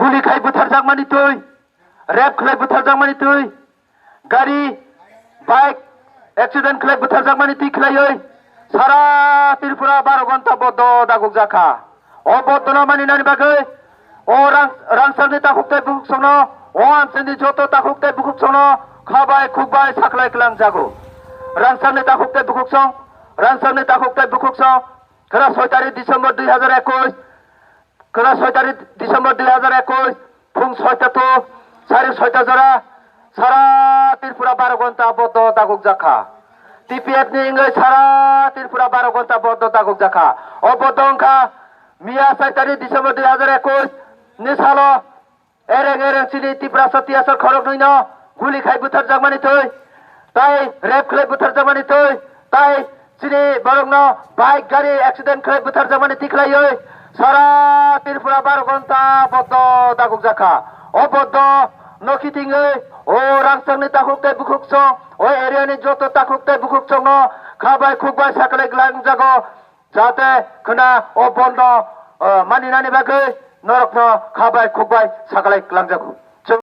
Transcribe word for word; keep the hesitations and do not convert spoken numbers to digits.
Guli khai butharjakmani twi, rape khlai butharjakmani twi, gari, bike accident khlai butharjakmani twi khlaiwi sara Tripura baro gonta boddo dagukjakha. O boddono maninani bagwi o rang-, rangchakni takhuk tei bukhuksongno, o amchaini joto takhuk tei bukhuksongno khabai khukbai sakhlai klangjago. Rangchakni takhuk tei bukhuksong, rangchakni takhuk tei bukhuksong, khwra soi tarik December dui hazar ekwis, khwra soi tarik December dui hazar ekwis, phung soita to sari soita jora, sara Tripura baro gonta boddo dagukjakha. T P F ni wngwi sara Tripura baro gonta boddo dagukjakha. O boddo wngkha miya soi tarik December dui hazar ekwis ni salo ereng ereng chini Tiprasa tiyasar khoroknwino guli khai butharjakmani twi, tai rape khlai butharjakmani twi, tai chini borokno bike gari accident khlai butharjakmani twi khlaiwi sara Tripura baro gonta boddo dagukjakha. O boddo no khitingwi o rangchakni takhuk tei bukhuksong, o area ni joto takhuk tei bukhuksongno khabai khukbai sakhlai glangjago. Jate khwna o bondo, o, maninani bagwi norokno khabai khukbai sakhlai klangjago.